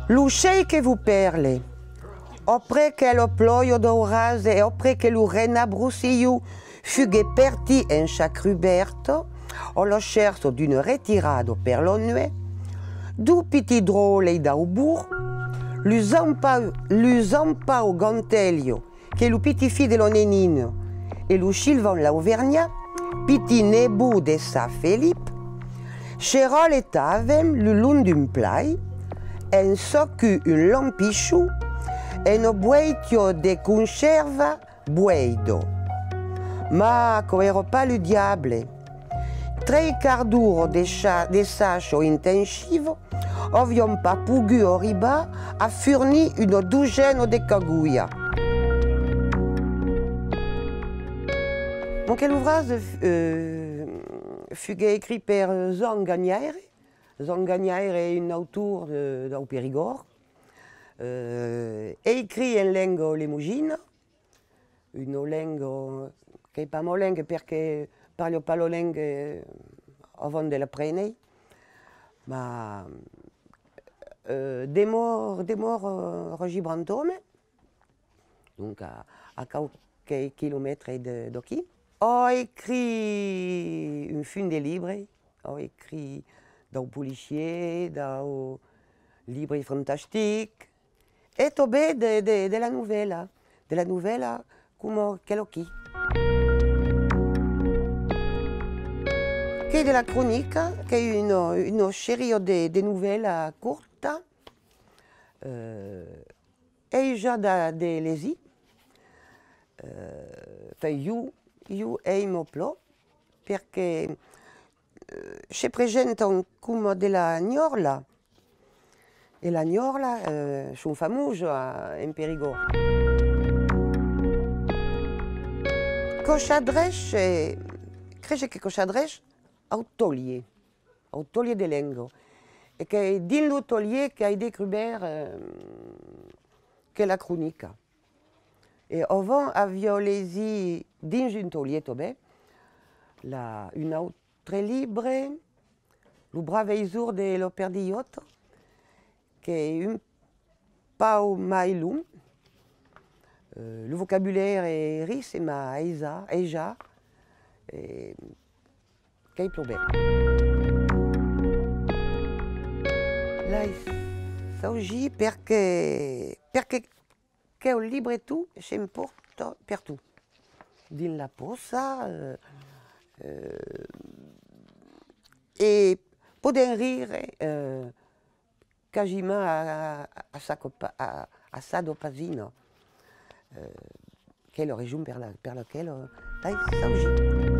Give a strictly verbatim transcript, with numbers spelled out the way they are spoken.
Lo chei que vos pèrle. Après que la plòja d'auràs e après que lo renat brossilhon fuguet partit en sa crubèrta, a la chèrcha d'una retirada per la nuèch, dos pitits dròlles d'Auborg, lo Joan Pau, lo Joan Pau Gantelha, qu'es lo pitit-filh de la Nenina, e lo Silvan Lauvernhat, pitit-nebot de Sant Felip, se raletavan lo long d'un plai, en çò qu'un lampichon, en una boèita de consèrva boèida. Mas quò èra pas lo diable. Tres quarts d'ora de cha-, de chaça intensiva avián pas pogut arribar a furnir una dosena de cagolhas. Donc, aquel obratge, euh, fuguet escrit per Joan Ganhaire. Joan Ganhaire es un autor de, dau Perigòrd. Euh, escrit en lenga lemosina, una lenga qu'es pas ma lenga, perque parli pas la lenga avant de l'aprene, mas, euh, demòra, demòra, euh, a Gibrantòme, donc a, a quauques quilomètres de, d'aquí. Ai escrit un fum de libres, ai escrit dau policier, dau libre fantastic, e tanben de, de, de la novèla, de la novèla coma aquela aquí. Qu'es de la cronica, qu'es una, una seria de, de novèlas cortas, euh, aisada de, de legir. Euh, enfin, ieu, ieu aime plan, perque, euh, se presentan coma de la nhòrla. E la nhòrla, euh, son famosas, euh, en Perigòrd. Quò s'adreça, euh, crese que quò s'adreça au taulier, au taulier de lenga. E qu'es dins lo taulier qu'ai descubèrt, euh, que la cronica. E avant, aviái legit dins un taulier tanben, la, un autre libre, Lo brave jorn de la perdilhòta, qu'es un pauc mai long. Euh, lo vocabulari es riche, mas aisat, aisat, e qu'es plan bèl. L'ai chaugit perque, perque queu libreton s'empòrta pertot, dins la pòcha, euh, euh, e podèm rire, euh, quasiment a, a, a chaque pa-, a, a chada pagina. Euh, qu'es la rason per la, per laquela, euh, l'ai chaugit.